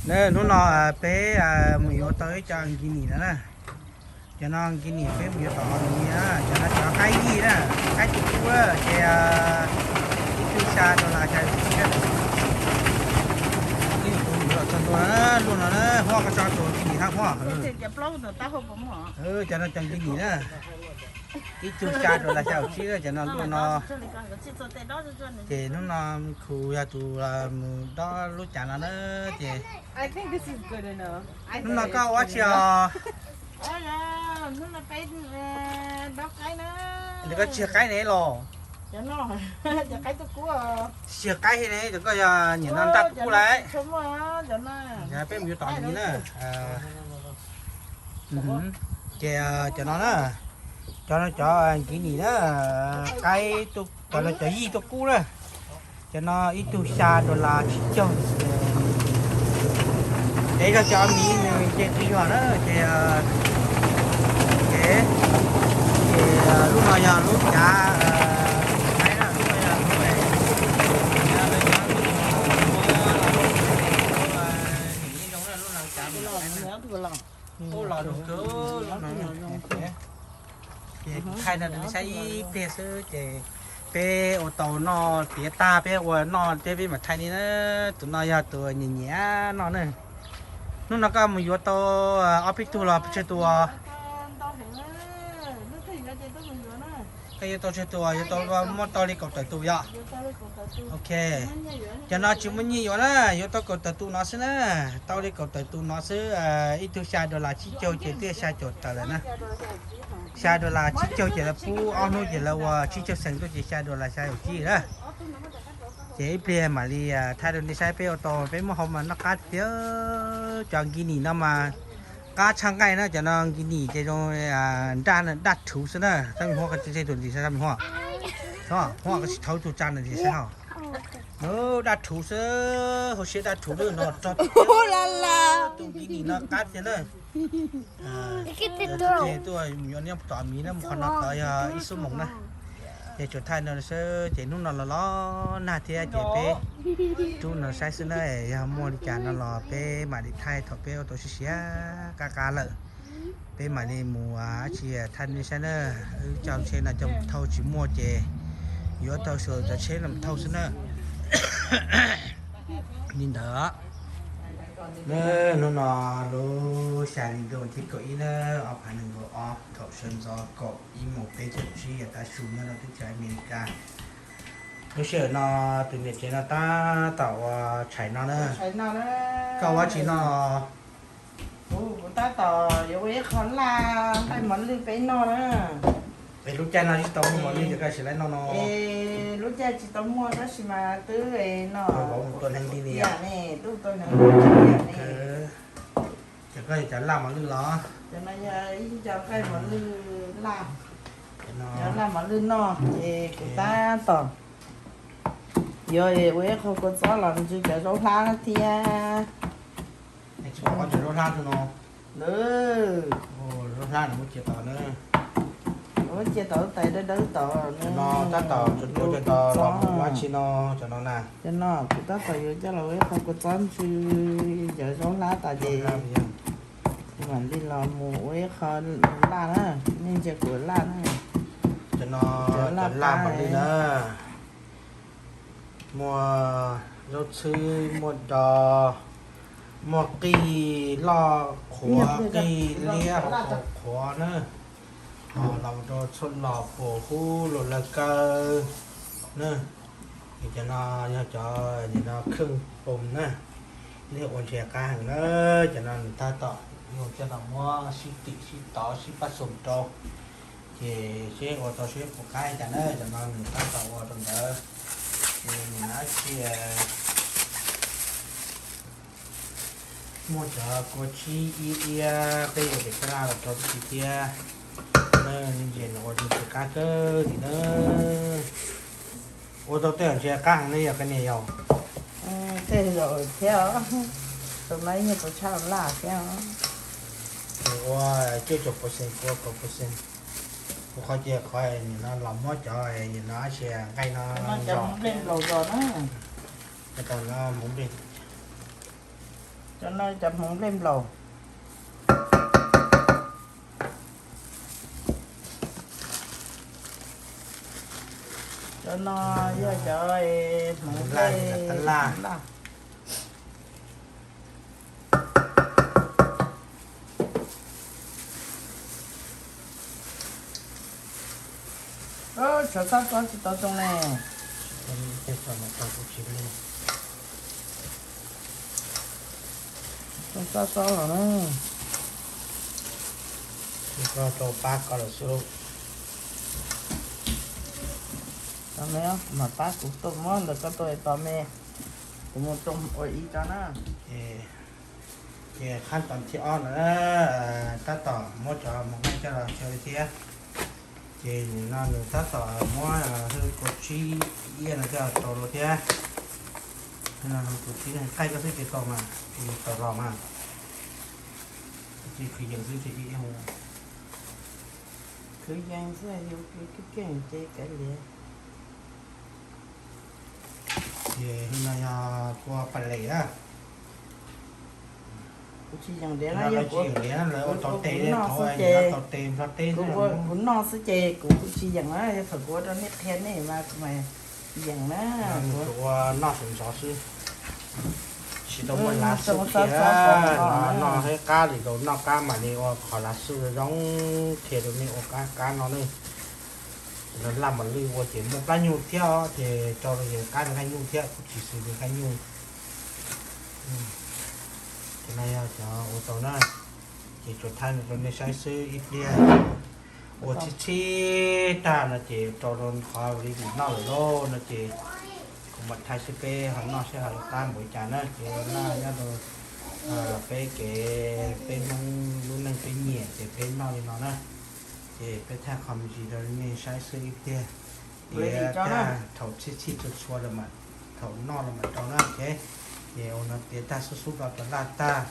Hnub no peb mus yuav tau ib co nkis nim no na. Cov no nkis nim peb mus yuav tom Os Mis na, cov no cov qaib yij na, qaib tus kub na, ces ib tug xya dollar xya yim tsib. Twb yuav tus yuav los txog ntua na, luaj no na, Huab koj tso tus nkis nim hab Huab. Cov no cov nkis nim na, ib tug xya dollar xya yim tsib na, cov no luaj no. Ces hnub no Khu yog tus mus dob lub cav no na, ces hnub no koj ua tsi os? Nws koj tsis yog qaib ne los? Tsis yog qaib ne, cov koj yog nyiam no ntaj tus kub lauj. Peb mus yuav tom nkis na. Ces cov no na, cov no cov nkis nim na, qaib, cov no cov yij tuaj kub na. Cov no ib tug xya dollar tsib caug. Ces yog cov Os Mis nws nce qis zog na, ces, ces, ces lub no yog lub cav qaib na, lub no yog lub, lub no cav, lub no cav, lub no ces kuv thaij no rau nej saib ib pliag xwb ces peb ua tau noj tiav tag peb ua noj thiab peb mam thaij nej na. Tus no yog tus nyiam nyiam noj na. Hnub no koj mus yuav tau ob peb tug los tsawg tus? Koj yuav tau tsawg tus? Yuav tau muaj tau li kaum tawm tus yom? Ok. Cov no tsis muaj nyiaj yuav na, yuav tau kaum tawm tus no xwb na. Tau li kaum tawm tus no xwb, ib tug xya dollar tsib caug ces twb xya caum tawm lawm na. Xya dollar tsib caug ces lawv pub ob hnub ces lawv ua tsib caug xees tuaj ces xya dollar xya caum tsib na. Ces ib pliag mam li thaij rau nej saib peb ua tau, peb muab hau mas noj qab tiag. Cov nkis nim no mas qab tshaj nqaij na, cov no nkis nim ces zoo nraj, nraj thuv xwb na. Tab me Huab, tus ntxim Huab, Huab koj tsis thaub tus tsa ntxim saib ho. Daj thuv xwb, hauv siab daj thuv lawm no rog. Tus nkis nim no qab tiag na. Ces tuaj yuav niaj tom miv na, mus qhov no tod yog ib xuab moos na. Ces tsuas thaij no xwb ces hnub no los los nag thiab ces peb rub no saib xwb na, yog muaj li cas no los peb mam li thaij thaum peb ua tau siav siav qab qab lawm. Peb mam li mus dab tsi thaij nej saib na. Wb coj tsheb no coj mus thauj tsis muaj ces yuav tau xuas cov tsheb no mus thauj xwb na. Li ntawd. Hnub no lub xya li ntuj thib kaum ib na, ob phav nees nkaum ob, thaum sawv ntxov kaum ib moos peb caug tsib yog tav su nyob rau teb chaws Amelikas. Lub sij hawm no tus niam tsev no tab tom ua tshais no na. Koj ua dab tsi no? Kuv tab tom yuav ua ib qho laj nqaij mos lwj peb noj na. Es lub caij no tsis tau muaj mos lwj ces koj sim laib noj no. Es lub caij tsis tau muaj tab sis mas twb no, vauv mus tua hneev li tiag ne, twb tua hneev li tiag ne. Ces koj yog cov laj mos lwj los? Cov no yog ib co nqaij mos lwj laj, cov laj mos lwj noj ces kuv tab tom yuav ua ib qho kua txob los ntsw cov zaub hlab thiab. Tsis pom qhov cov zaub hlab no. Zaub hlab no muab cia tod na. Muab cia tod tais dawb dawb tod no. Tab tom tsuas tua cov tod los mus ua dab tsi no, cov no na. Cov no kuv tab tom yuav coj los ua ib qho kua txob ntsw cov zaub hlab tas ces mam li los mus ua ib qho laj na, nej ntsia kuv laj na. Cov no cov laj mos lwj na. Muaj zaub txhwb, muaj dos, muaj qij loj qhuav, qij liab hauv paus qhuav na, ho los rau tshuaj los puas hub los lawv kaw na. Cov no yog cov nim no kheej pom na, nej ua ntshe qab heev na. Cov no nws tab tom yog coj los muab sib tim sib tov sib pab xum rau, ces seb ua tau seb puas qab cas na. Cov no nws tab tom ua rau ntawd, ces nws dab tsi muaj cov kua tsib iab iab peb ua pem taj laj los rau tib si thiab. Nej ntsia nws ua rau tsis qab kawg li na. Ua tau tej zaum ntshe qab heev ne yog koj niam yau? Tej zaum thiab, tus no ib nyuag tau tshaj laj thiab. Ua cuaj caum percent, ua kaum percent. Kuv qhov cia qhov nim no los muab cov nim no dab tsi nqaij no, cov hmoov nplej nplaum zos na. Cov no hmoov nplej. Cov no cov hmoov nplej nplaum. Cov no yog cov hmoov nplej laj. Tshuav txhob txob tsis tau zoo ne. Txhob txob los na. Koj rau pab koj lawm xwb. Tau me, kuv mam pab kuv tuaj muab ntawm koj tuaj tos me. Kuv mus ua ib tso na. Ces qhab tom thib ob no tab tom muab cov mov nqaij coj los xyaw li thiab. Ces nim no nws tab tom muab hwj kua tsib iab no coj los rau thiab. Kua tsib nqaij koj xwb ces tau mas, tau los mas. Khwv yees xwb ces ib ib hau. Khwv yees xwb, yus keej ces kav liam. Ces no yog kua pas les na. Kuv tsis yees diav na, yog kuv tsis yees diav na, lawv ua tau tes, thaum tau tes nplog teb, kuv noj xwb ces kuv tsis yees na, yog thaum kuv ua rau nej qhia nej mas kuv mas yees na. Kuv ua noj sawv ntxov xwb, tsis tau muaj lav xwb thiab. Noj qab li rau noj qab mam li ua qhov lav xwb zoo, qhia rau nej ua qab qab no ne. Laj mam lwj ua ces muaj plab nyuj thiab os, ces rau rau ces qab nqaij nyuj thiab, kuv tsis xws li nqaij nyuj. Ces no yog cov ua tau na, ces tsuas thaij rau nej saib xwb ib pliag. Ua txhib txhib tag no ces rau rau qhov li vim noj lawm lauj no ces kuv mam thaij seb peb ho noj seb ho yuav qab npaum li cas na. Ces ua noj nyob rau peb kev, peb Hmoob lub neej peb nyiam ces peb noj li no na. Ces peb thaij qhov me ntsis rau nej saib xwb ib pliag. Tiav tag thaum txhib txhib txhua txhua lawm mas, thaum noj los mam rau na. Ces ua no tiav tag xub xub do rau laj tag,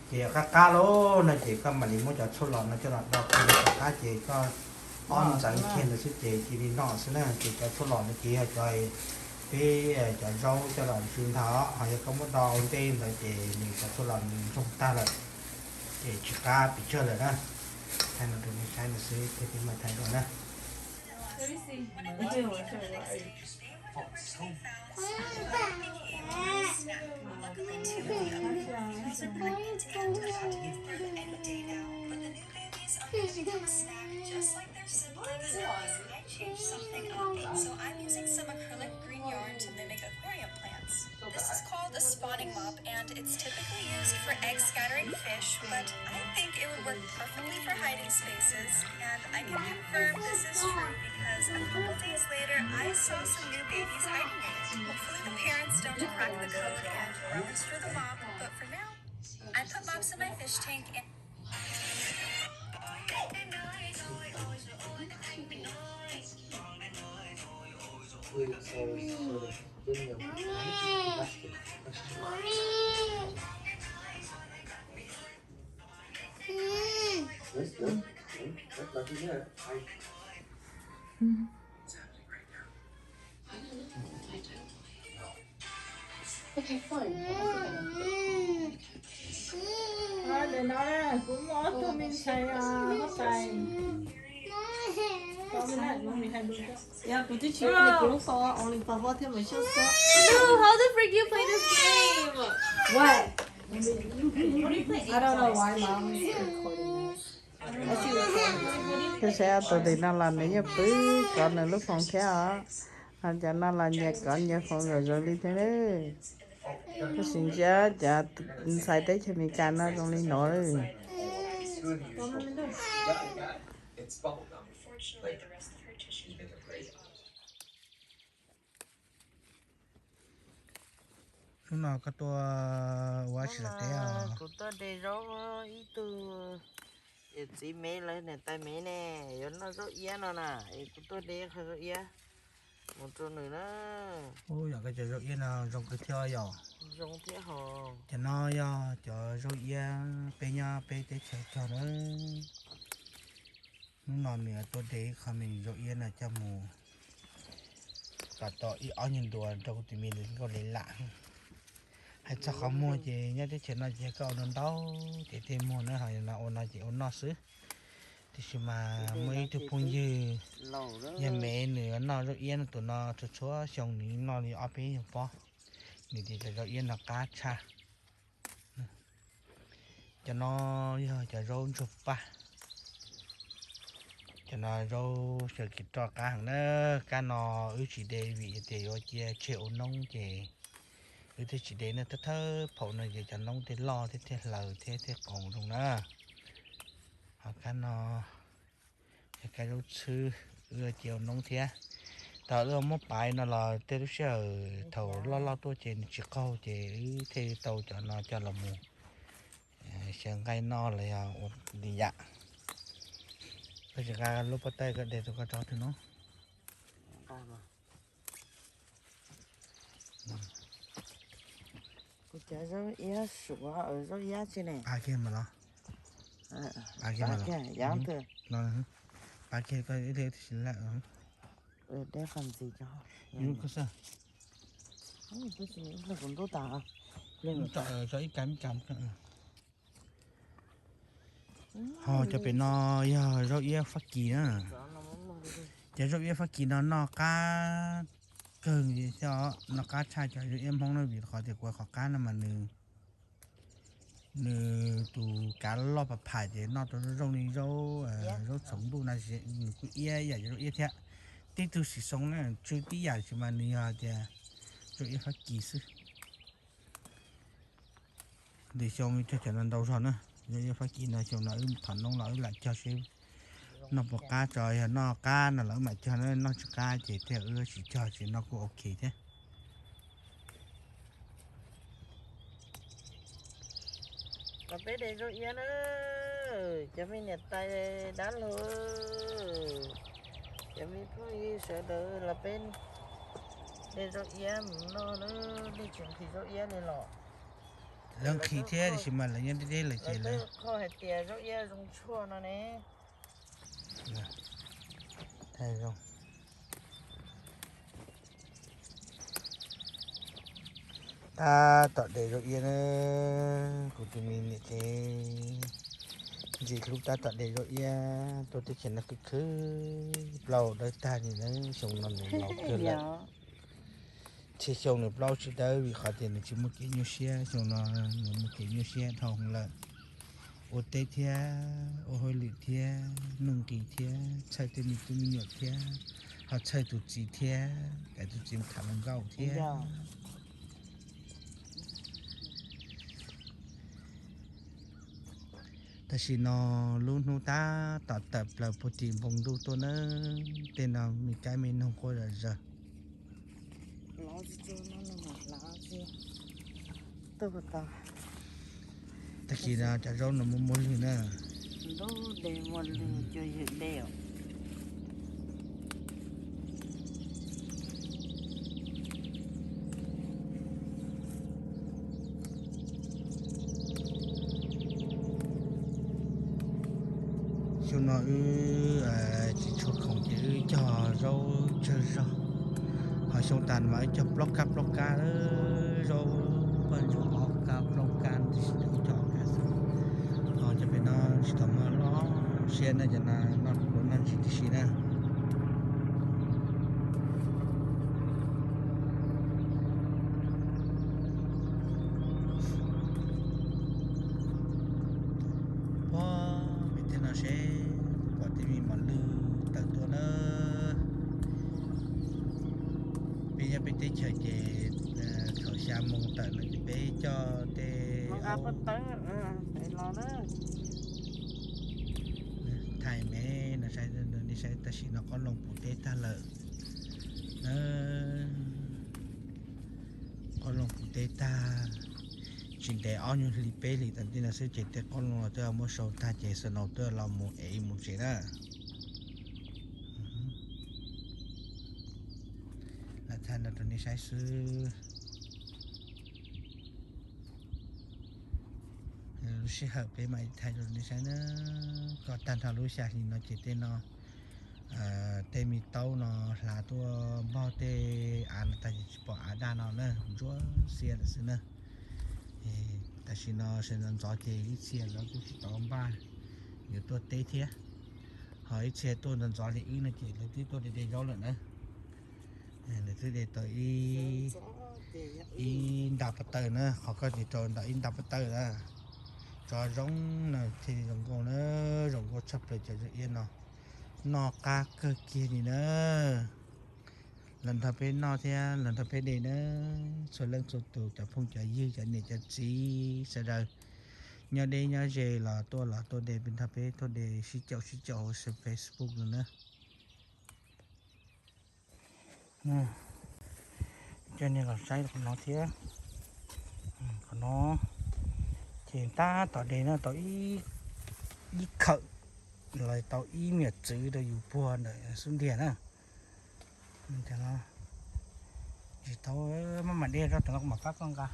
ces yog qab qab lauj no ces koj mam li muab cov tshuaj los no coj los do kiag rau qab ces koj ob ntxeev kiag ntawd xwb ces cia li noj xwb na. Ces cov tshuaj los no ces yog cov peb cov zaub coj los ntsw ntag, ho yog koj muab do ua ntej ntawd ces nws cov tshuaj los nws ntsoog tag lawm, ces tsis qab pes tsawg lawm na. Thaij no rau nej saib no xwb thiab peb mam thaij dua na. Change something up. So I'm using some acrylic green yarn to mimic aquarium plants. This is called a spawning mop, and it's typically used for egg scattering fish, but I think it would work perfectly for hiding spaces, and I can confirm this is true because a couple days later I saw some new babies hiding in it. Hopefully the parents don't crack the code and rummage through the mop, but for now, I put mops in my fish tank and Kuv twb tsis ua kuv lub phone, only pos voj thiab mas xyov xwb. How the frick you play this game? What? I don't know why mom is recording this. Koj saib tus tim no los nws yeej pw kov nws lub phone thiab os. Ho cov no los nyias kov nyias phone zoo li thiab. Tab sis ntsia cov ntxhais teb chaws Amelikas no zoo li no. Hnub no koj tuaj ua dab tsi los teb os? Kuv tuaj de zaub, ib tug yawm txiv me lawv niam tais me ne, yuav noj zaub iab no na, es kuv tuaj de qhov zaub iab mus rau nws na. Ub, yog koj cov zaub iab no zoo kawg thiab yom. Zoo thiab hos. Cov no yog cov zaub iab peb nyob peb teb chaws cog na. Hnub no nws tuaj de ib qho me zaub iab no coj mus kom tau ib ob nyuag ntua rau kuv tus me nkauj le lam. Hais txog qhov muag ces nyob teb chaws no ces koj ua ntau ntau ces tej muag na, ho no ua no ces ua noj xwb. Tiam sis mas muaj ib tug phooj ywg yog Mev, nws noj zaub iab no, tus no txhua txhua xyoo nws noj li ob peb nyuag pob. Nws tias cov zaub iab no qab tshaj. Cov no yog cov zaub ntsuag paj. Cov no zaub xyaw kev roj qab heev na. Kab no wb tsis de vim tias yuav cia tseg ua noob ces wb thiaj tsis de na. Thawj thawj phaum no ces cov noob tej loj thiab thiaj hlaws thiab thiaj qoos zoo na. Ho kab no yog kab zaub txhwb, wb cia ua noob thiab. Thaum wb muab paiv no los tej lub sij hawm thaum loj loj tuaj ces nws tsis qaug ces wb thiaj tau cov no coj los mus xyaw nqaij noj los yog ua li yam. Koj tsis nqa lub pob tawj koj de rau koj tso twg no. Kuv cov zaub iab suav, zaub iab tsi ne. Pab kiag mas los. Pab kiag mas los. Pab kiag koj ib sim lawm. Ib lub koj xwb. Kuv ntub tas. Tso ib kam ib kam. Ho cov pem no yog zaub iab Fab Kis na. Cov zaub iab Fab Kis no noj qab kawg, noj qab tshaj cov zaub iab Hmoob na, vim qhov tias kuv qhov qab no mas nws, nws tus kav loj pas phais ces noj tau zoo zoo li zaub, zaub txhoov ntuj no, nws kuj iab ib yam cov zaub iab thiab. Tib tug xim xoo na, tsw tib yam sis mas nws yog tias zaub iab Fab Kis xwb. Lwm xyoo cog cov no ntau zog na. Zaub iab Fab Kis no xyoo no wb thov noob los wb lam cog seb noj puas qab tso, yog noj qab no los wb mam cog na, noj tsis qab ces thiaj wb tsis cog, tsis noj kuj ok thiab. Los peb de zaub iab na, cov me niam tais dab laug, cov me phooj ywg sawv daws los peb de zaub iab mus noj na, nej tsis nqhis zaub iab li los? Lawv nqhis thiab tiam sis mas lawv nyob deb deb lawm ces lawv qhov hais tias zaub iab zoo tshuaj no ne. Thaij zoo. Tab tom de zaub iab na, kuv tus me niam tsev ntxim hlub tab tom de zaub iab, tuaj teb chaws no khwv khwv plaub dawb tag li na, xyoo no nws laus kawg lawm. Txhia xyoo nws plaub tsis dawb vim qhov tias nws tsis muaj kev nyuaj siab, xyoo no nws muaj kev nyuaj siab dhau hwv lawm. Ua teb thiab, ua hauj lwm thiab, nuj nqis thiab, txhawj tej me tub me nyuam thiab, ho txhawj tus txiv thiab, kom tus txiv tham hluas nkauj thiab. Tam sim no lub hnub tab tom tawm plaws puag tim npoo ntuj tuaj na, tej no me kab me noog quaj zom zaws. Tag kis no cov zaub no muaj muaj lwg na. Xyoo no wb tsis tshua khoom ces wb cog zaub tsawg zog, ho xyoo tas mas wb cog plaub kab plaub kab, zaub paj ntsuag ob kab plaub kab, tiam sis wb cog ob kab xwb. Ho cov pem no tsis tau muaj loj siab na, cov no noj kuv noj ntsis tib si na. Puag pem tej no seb pom tej me mos lwj tawm tuaj na. Peb nyob peb teb chaws ces thaum xya moo tawm no ces peb coj tej thaij me no saib, nej saib tam sim no qoob loo puv teb tag lawm. Qoob loo puv teb tag, tsis ntev ob nyuag hli peb hlis tom ntej no xwb ces tej qoob loo los twb muab sau tag ces snow twb los mus ev mus tsev na. Lam thaij no rau nej saib xwb. Lub sij hawm peb mam thaij rau nej saib na. Kom tag nrho lub xya hli no ces tej no, tej me taub no hlav tuaj npog tej av no tag ces tsis pom av daj no na, ntsuab xiab lawm xwb na. Tam sim no sawv ntxov ntxov ces ib txhia lawv kuj tsis tau npaj yuav tuaj teb thiab, ho ib txhia tuaj ntxov ntxov li wb no ces lawv twb tuaj de de zaub lawm na. Lawv twb de tau ib nta pas taws na, qhov ko ces rau ntawm ib nta pas taws na. Tsob zoo no thiaj zoo nkauj na, zoo nkauj tshaj plaws cov zaub iab no, noj qab kawg kiag li na. Los nrog peb noj thiab los nrog peb de na, txhua leej txhua tus cov phooj cov ywg cov niam cov txiv sawv daws, nyob deb nyob ze los tuaj los tuaj de peb nrog peb tuaj de sib caum sib caum hauv Facebook no na. Coj nej los saib qhov no thiab. Qhov no ces tab tom de no tau ib khawm los tau ib me nyuam txwv rau yus puag ntawm xub ntiag na. Tsis tau, maj mam de rau tom no kuv mam pab koj nqa.